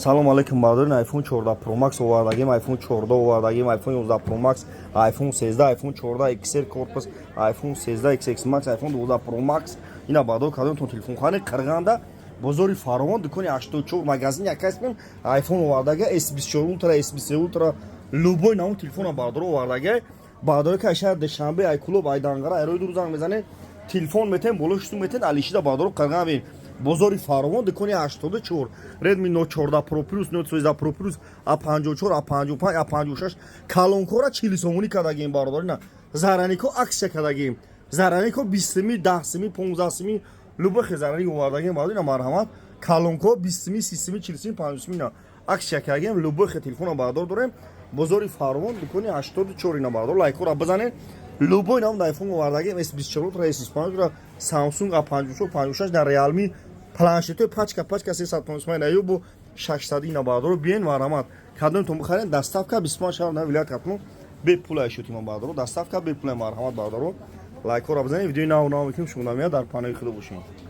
Салом алейкум, бародарин. iPhone 14 Pro Max овардагим, iPhone 14 овардагим, iPhone 11 Pro Max, iPhone 13, iPhone 14 XR Corpus, iPhone 13 XS Max, iPhone 12 Pro Max. Ина, бародар, кадомтон телефонхонаи Қирғанда, бозори Фаровон, дукони 84, магазин якасмон. iPhone овардага, S24 Ultra, S23 Ultra, любой намуд телефона, бародаро, овардага. Бародаро, ки шаҳр Душанбе, ай Кулоб, ай Данғара, ай рои дур занг мезанед, телефон метен, боло шусту метен, алишида. Бародаро, Қирған бин, бозори Фаровон, дукони 84. Redmi Note 14 Pro Plus, Note 13 Pro Plus, A54, A55, A56, калонкора 40 сомонӣ кардагим, бародаро. Ина заранико акция кардагим, заранико 20 сими, 10 сими, 15 сими, любой хезараник овардагим, бародаро. Ина, марҳамат, калонко 20 сими, 30 сими, 40 сими, 50 сими, ина акция кардагим. Любой хе телефона, бародор, дорем. Бозори Фаровон, дукони 84. Ина, бародор, лайкора бизанед. Любой нам iPhone овардагим, S24 Ultra, S25 Ultra, Samsung A54, 56, дар Realme планшетҳои пачка пачка 355 на бо 600. Ина, бародаро, биен, марҳамат, кадомтон бихарен, доставка 25 шаҳр на вилоят Хатлон бепула шудима, бародаро, доставка бепула. Марҳамат, бародаро, лайкҳоро бизанед. Видеои нав нав мекунем, шумо намеяд, дар паноҳи Худо бошед.